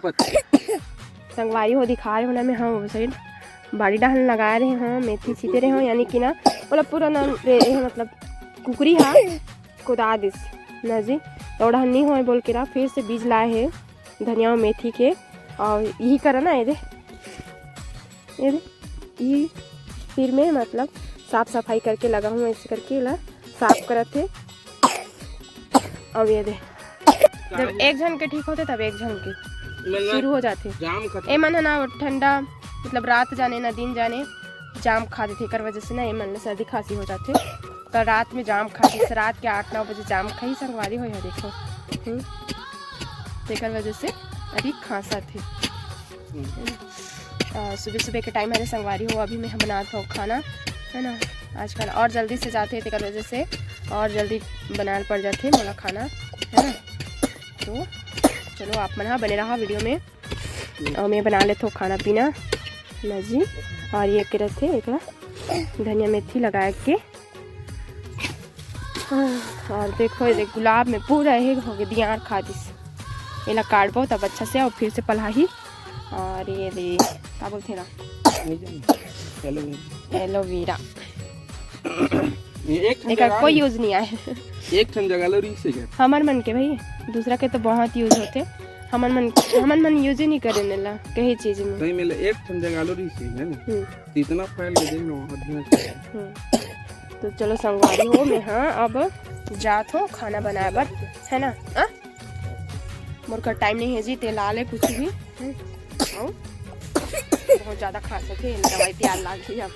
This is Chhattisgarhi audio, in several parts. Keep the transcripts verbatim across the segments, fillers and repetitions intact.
संगवारी हो, दिखा रहे हो ना मैं, हाँ, वो साइड बाड़ी डहन लगाए रहे हो, मेथी छीते रहे हो, यानी कि ना, ओला पूरा नाम रे, ये मतलब कुकरी हा कुदा दिस ना जी, तो ओड़हन नहीं होए बोल के ना, फिर से बीज लाए हे धनिया और मेथी के, और यही करा ना, ये दे, ये दे, यही फिर मैं मतलब साफ सफाई करके लगा हूँ, ऐसे करके ला साफ करत हे। अब ये दे, जब एक झन के ठीक होते तब एक झन के मतलब शुरू हो जाथे। जाम खत्म। ए मन ह ना ठंडा, मतलब रात जाने ना दिन जाने जाम खा देथे, एकर वजह से ना ए मन ल सर्दी खांसी हो जाथे। तो रात में जाम खा देथे, रात के आठ नौ बजे जाम खाही संगवारी हो, यहाँ देखो। हम्म। तेकर वजह से अभी खांसत हे। अ, सुबह सुबह के टाइम हरे संगवारी हो, अभी मैं बनात हो खाना, है ना। आजकल और जल्दी से जाथे, तेकर वजह से और जल्दी बनाए ल पड़ जाथे मोला खाना, है ना। तो चलो, आप मन हा बने रहा वीडियो में, और मैं बना लेथो खाना पीना ना जी। और ये के रथे एकला धनिया मेथी लगाए के, और देखो, ये देख, गुलाब में पूरा ये हो गया, दियार खा दिस। एला काटबो तब अच्छा से, और फिर से पलाही। और ये दे, का बोलथे ना, एलोवेरा। एलोवेरा। ये एक ठन एकर जगह कोई ले। यूज नहीं आए। एक ठन जगह लो, रिंग से गए। हमर मन के भाई, दूसरा के तो बहुत यूज होथे। हमर मन, हमर मन यूज ही नहीं करे नेला कहीं चीज में। सही में ले, एक ठन जगह लो, रिंग से गए ना। हम्म। तो इतना फैल के देख लो, वहाँ ध्यान से। हम्म। तो चलो संगवारी हो, मैं हाँ अब जात हो खाना बनाए बर, है ना। आ? मोर कर टाइम नहीं है जी, तेल आले कुछ भी। हम्म। और बहुत ज्यादा खांसत हे, दवाई तैयार लाग गई अब।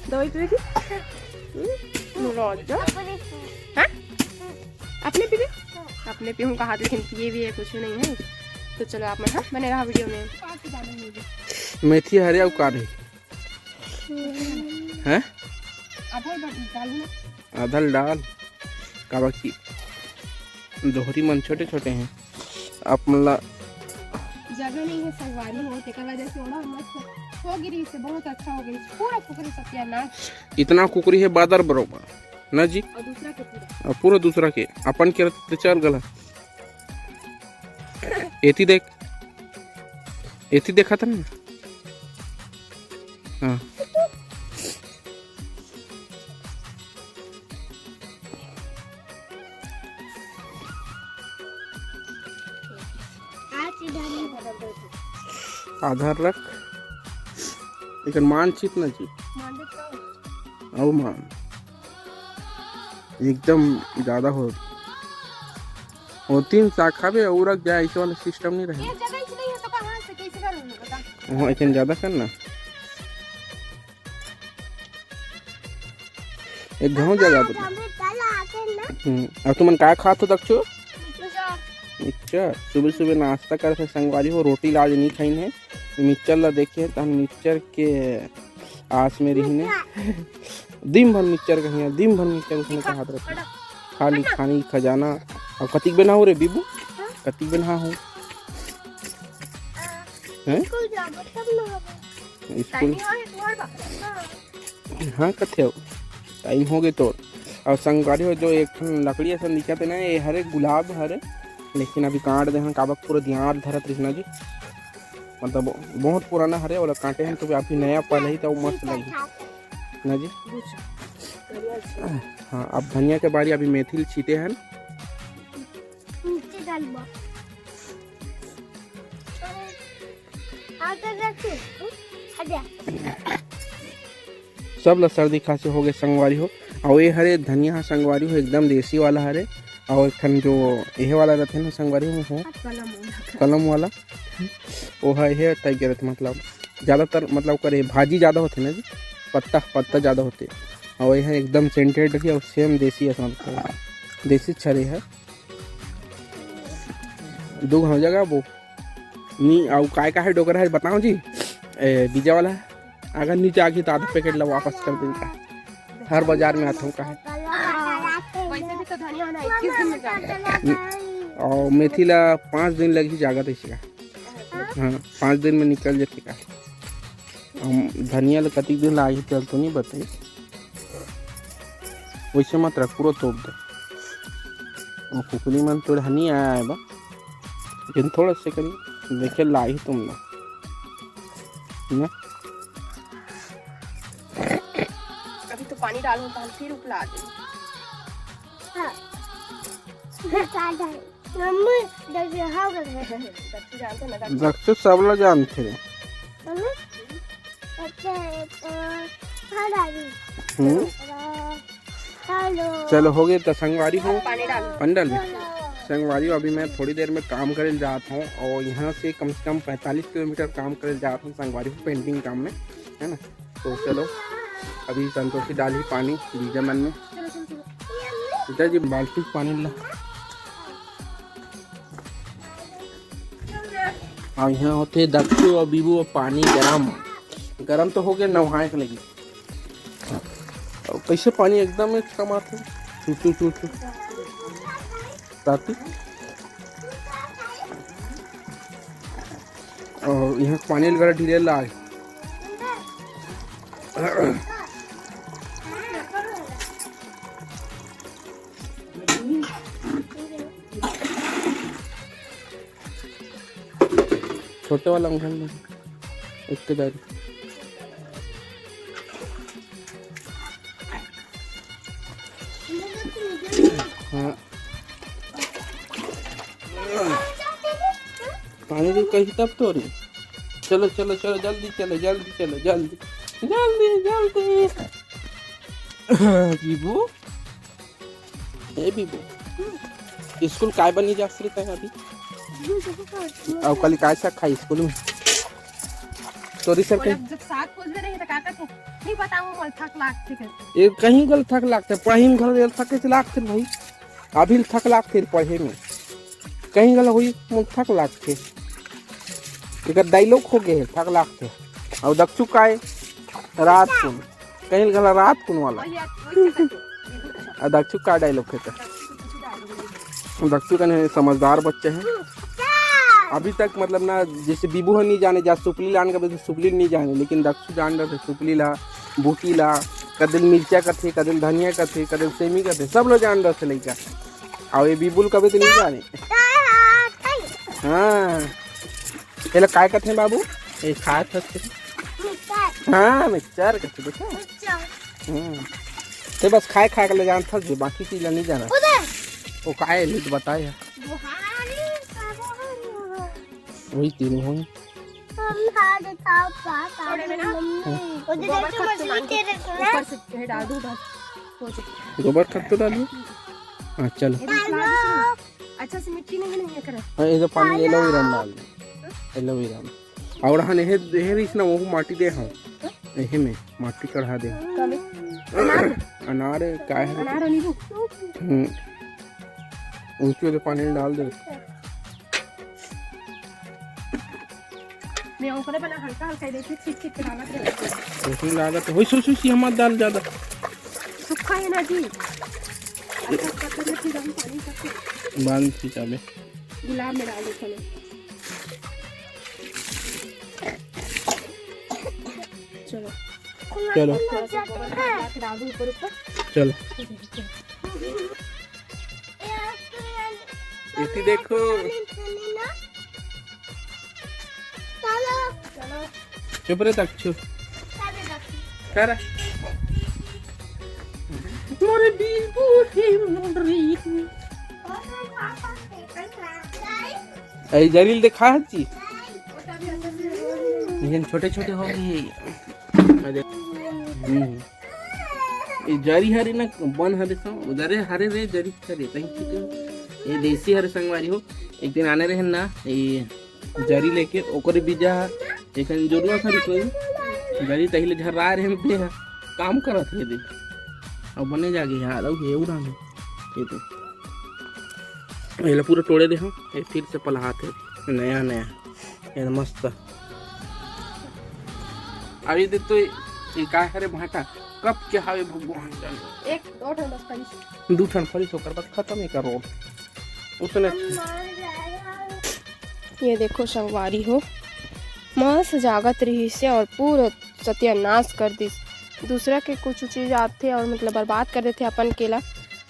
दवाई पी की? हम्म? मोर जा। हाँ? अपने पीबे? अपने पीहूँ कहा, लेकिन पिए भी है, कुछ नहीं है। तो चलो आप मन, हाँ, बने रहा वीडियो में। मेथी हरे अउ का रही? हैं? आधा ल डाल। काबर कि दोहरी मन छोटे छोटे हैं, आप मन ला जगह नहीं है संगवारी हो, तेकर वजह से ओड़ा मस्त हो गिरी से बहुत अच्छा हो गई, पूरा कुकरी सत्यानाश। इतना कुकरी है बादर बरोबर ना जी। और दूसरा के पूरा। और पूरा दूसरा के, अपन के रत चल गला। एती देख, एती देखा था ना। हाँ। आधा रख। एकर मान चित ना चित। अउ मान। एकदम ज्यादा हो। वो तीन शाखा बे, अउ रख जाए, ऐसे वाला सिस्टम नहीं रहे। ये जगह ही नहीं है तो कहाँ से, कैसे करूँगा बता? वहाँ इतने ज्यादा करना। एक घाव जगह बता। हम्म, और तुमन का खात हो दक्षु? मिक्सचर। सुबह सुबह नाश्ता करत हे संगवारी हो, रोटी ला आज नहीं खाइन हे। मिक्सचर ला देखे, तहन मिक्सचर के आस में रहिने। दिन भर मिक्सचर कहिया, दिन भर मिक्सचर उसने कहात रहते। खाली खानी खजाना। अब कतिक बेना हो रे बीबू? कतिक बेना हो? हैं? स्कूल जाबो तब ना होबो। स्कूल? टाइम होए, तुम्हारे पापा। हाँ, कथे हो। टाइम हो गए तो। और संगवारी हो, जो एक ठन लकड़ी असन दिखत हे ना, ये हरे गुलाब हरे, लेकिन अभी काट दे हन, काबर पूरा दियार धरत रहिस ना जी। मतलब बहुत पुराना हरे, ओला काटे हन तो अभी नया पलही तो मस्त लगही ना जी। हाँ, अब धनिया के बारी, अभी मेथी ल छीटे हन। नीचे डालबो। हाँ, तो रख। हट जा। सब ला सर्दी खांसी हो गए संगवारी हो। और ये हरे धनिया हा संगवारी हो, एकदम देसी वाला हरे। और एक ठन जो यह वाला रहते ना संगवारी हो, हो कलम वाला। कलम वाला, वो है, ये टाइप के रहते, मतलब ज्यादातर, मतलब करे भाजी ज्यादा होते ना जी, पत्ता, पत्ता ज्यादा होते। और ये है एकदम सेंटेड रही और सेम देसी ऐसा लगता है, देसी छरे है। दो घाव जगह वो नी, अउ काय का है डोकरा है बताओ जी। ए, बीजा वाला है। अगर नीचे आगी तो आधा पैकेट ला वापस कर देंगे। हर बाजार में आता हूँ का है। वैसे भी तो धनिया ना इक्कीस दिन में जाता है। और मेथी ला पाँच दिन लगी जागा तो इसका। हाँ, पाँच दिन में निकल जाती का। हम धनिया ला कतिक दिन लागी चल तो नहीं बताई। वैसे मत रख, पूरा तोप दे। वो कुकरी मन तोड़ हनी आया है बा, लेकिन थोड़ा से करी। देखे लाही तुम ना, ना? अभी तो पानी डालूं, तो हम फिर उपला दे। हाँ। मम्मी, दक्षु हाँ कर रहे हैं। दक्षु जानते ना, दक्षु। दक्षु सब ला जानते हैं। मम्मी, अच्छा, अ, हाँ, दादी। हम्म। अ, हेलो। चलो, हो गए तो संगवारी हो। पानी डाल। पानी डाल दे। चलो। संगवारी हो, अभी मैं थोड़ी देर में काम करे जात हूँ और यहाँ से कम से कम पैंतालीस किलोमीटर काम करे जात हूँ संगवारी हो, पेंटिंग काम में, है ना। तो चलो, अभी संतोषी डाली पानी बीजा मन में। चलो, चलो, चलो। बेटा जी, बाल्टी पानी ला। और यहाँ होते दक्षु और बीबू और पानी गरम, गरम तो हो गया, नहाए के लगी। और कैसे पानी एकदम एक कमाते, चू, चू, चू, चू। ताती। और यहाँ पानी वगैरह ढीले लाल। छोटे वाला अंकल ने एक के दारी। हाँ। पानी तो कही तब तो रही। चलो, चलो, चलो, जल्दी चलो, जल्दी चलो, जल्दी, जल्दी, जल्दी। बीबू, ए बीबू, स्कूल काय बनी जा सकता है अभी? और कल काय सा खाई स्कूल में? तोरी सर बोला, कहीं जब साग खोजबे रही तो का कहते? नहीं बताऊँ, मोल थक लागते कहते। ये कहीं गल थक लागते, पढ़ाई में गल थक के लागते भाई। अभी थक लागते पढ़े में। कहीं गल हुई, मोल थक लागते। एक डायलॉग हो गए, थक लागते। और दक्षु काय रात को, कहीं गला रात कुन वाला। वही, वही कहते। आ दक्षु का डायलॉग कहते? दक्षु कने समझदार बच्चे हैं। अभी तक मतलब ना, जैसे बीबू ह नहीं जाने जा सुपली लान का, तो सुपली नहीं जाने, लेकिन दक्षु जान रहे थे सुपली ला, बूटी ला, कदिल मिर्चा कथे, कदिल धनिया कथे, कदिल सेमी कथे, सब लोग जान रहे थे लइका। और ये बीबुल कभी तो नहीं जाने। हाँ, ये लोग काय कथे बाबू? ये खाए थे। हाँ, मिक्सचर कथे, देखो। हाँ। ते बस खाए खाए के ले जानत हस, बाकी चीज ला नहीं जाना। वो काय है, नहीं तो बताए है। वही तीनों होंगे। हम खा लेता हूँ, पापा, थोड़े में ना। मम्मी। वो तो गोबर देखो, खत्तो मछली डाल दो। तेरे को ना। ऊपर से ये डाल दूँ, बस। हो चुका। गोबर खत्तो डालिए। हाँ, चलो। ये भी खिला दो। अच्छा से मिट्टी नहीं, नहीं है, करा। हाँ, ये तो पानी ले लो, ये रंग डाल दो। ये लो, ये रंग। और हाँ, यह, यह रहीस ना, वो माटी दे, हाँ। यही में माटी चढ़ा दे। अनार। अनार है, क्या है? अनार और नींबू। हम्म। ऊंचे वाले पानी में डाल दे। मैं ओकरे बना हल्का हल्का ही देखी, ठीक ठीक डालत रहे। उसमें डालत है। होई, सोई, सोई, ये मत डाल ज्यादा। सूखा है ना जी। अच्छा, अच्छा, फिर हम पानी करके बाद में खिंचावे। गुलाब में डाल दो, चलो। चलो। चलो। थोड़ा सा गोबर डाल के डाल दो ऊपर ऊपर। चलो। इसी देखो। चलो। चुप रहे दक्षु। कर। मोरे बीबू ही मुंडरी। ऐ जरील देखा है जी। ये छोटे छोटे हो गए। हम्म। ये जरी हरे ना, बन हरे सो, जरे हरे रे, जरी हरे, तहीं ठीक है। ये देसी हरे संगवारी हो, एक दिन आने रहे ना, ये जरी लेके, ओकरे बीजा, एखन जोरवा सा रुको, जरी तहिले झर्राए रहे, दे, काम करत हे दे। अब बने जागे यार, अब ये उड़ान, ये तो। ये ला पूरा तोड़े दे हम, ये फिर से पलहात हे, नया नया, ये मस्त। अभी देख तो ये, ये का हरे भाटा, कब के हावे भगवान जाने। एक, दो ठन बस फरिस। दू ठन फरिस ओकर बाद खत्म एकर रोड। उसने ये देखो संगवारी हो, मस्त जागत रहिस हे और पूरा सत्यानाश कर दिस। दूसरा के कुछ चीज आथे और मतलब बर्बाद कर देथे अपन केला,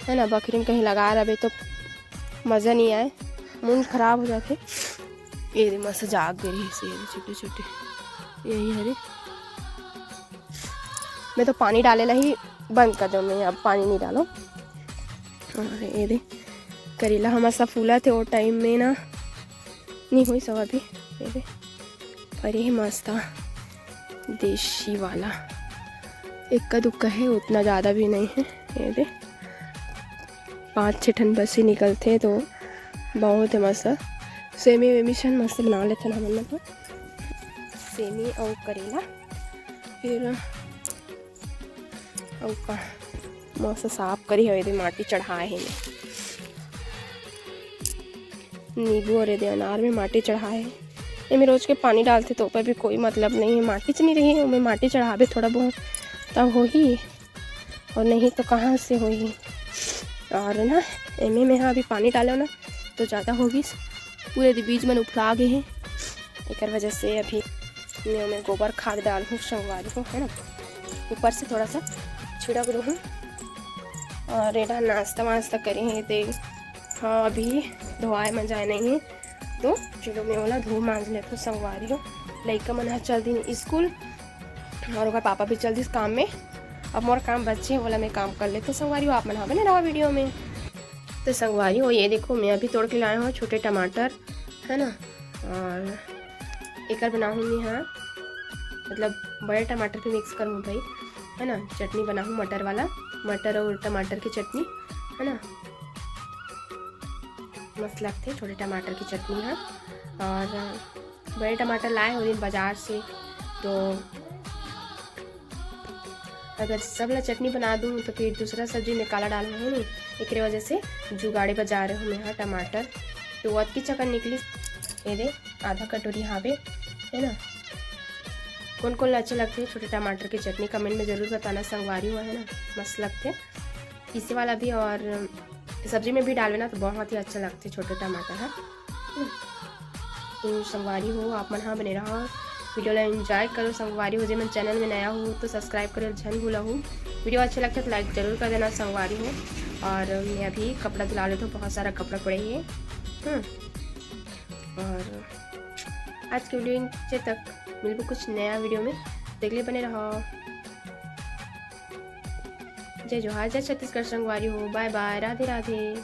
है ना। बखरी में कहीं लगा रहबे तो मजा नहीं आए, मूड खराब हो जाथे। ये दे मस्त जाग गे रहिस, ये दे छोटे छोटे यही हरे। मैं तो पानी डाले ला ही बंद कर दूँ, मैं अब पानी नहीं डालो। और ये दे करेला हमर सब फूला थे वो टाइम में ना, नहीं हुई सब अभी। ये दे फरे हे मस्त देसी वाला, इक्का दुक्का है, उतना ज़्यादा भी नहीं है। ये दे पाँच छः ठन बस ही निकलते तो बहुत है मस्त। सेमी वेमी सन मस्त बना लेते ना हमन तो। सेमी और करेला, फिर अउ का मस्त साफ करी हवे, एदे माटी चढ़ाए हे। नींबू और एदे अनार में माटी चढ़ाए हे। एमे रोज के पानी डालथे तो ओकर भी कोई मतलब नहीं है, माटी च नहीं रही है, ओमे माटी चढ़ाबे थोड़ा बहुत तब होही, और नहीं तो कहाँ से होही। और ना एमे में हाँ अभी पानी डालो ना तो ज़्यादा होगी, पूरे एदे बीज मन उफला गे हे, एकर वजह से अभी मैं ओमे गोबर खाद डालहूँ संगवारी हो, है ना, ऊपर से थोड़ा सा छिड़क दूँ। और एला नाश्ता वास्ता करे हे ते, हाँ अभी धोआए मजाए नहीं है, तो चलो मैं ओला धो मांज लेथो संगवारी हो। लइका मन ह चल दिन स्कूल और ओकर पापा भी चल दिस काम में। अब मोर काम बचे हे, ओला मैं काम कर लेथो संगवारी हो। आप मन ह बने रहा वीडियो में। तो संगवारी हो, ये देखो मैं अभी तोड़ के लाया हूँ छोटे टमाटर, है ना, और एकर बनाहूँ मैं हाँ, मतलब बड़े टमाटर भी मिक्स करूँ भाई, है ना, चटनी बनाहूँ मटर वाला, मटर और टमाटर की चटनी, है ना, मस्त लगथे छोटे टमाटर की चटनी हाँ। और बड़े टमाटर लाए हो दिन बाजार से, तो अगर सब ला चटनी बना दूँ तो फिर दूसरा सब्जी में काला डालना है नहीं, एकरे वजह से जुगाड़े बाजार हूँ मैं हाँ टमाटर। तो वो अतकी चकन निकली, ये दे आधा कटोरी हावे, है ना। कौन कौन ला अच्छा लगथे छोटे टमाटर की चटनी, कमेंट में जरूर बताना संगवारी हो, है ना, मस्त लगथे पीसे वाला भी। और सब्जी में भी डालवे ना तो बहुत ही अच्छा लगथे छोटे टमाटर है। तो संगवारी हो, आप मन हाँ बने रहा, वीडियो ला एंजॉय करो संगवारी हो। जे मन चैनल में नया हो तो सब्सक्राइब करे झन भूला हो। वीडियो अच्छा लगथे तो लाइक जरूर कर देना संगवारी हो। और मैं अभी कपड़ा धुला लेथो, बहुत सारा कपड़ा पड़े हे। हम्म, और आज के वीडियो इतने तक, मिलबो कुछ नया वीडियो में, देख ले बने रहो। जय जोहार, जय छत्तीसगढ़ संगवारी हो, बाय बाय, राधे राधे।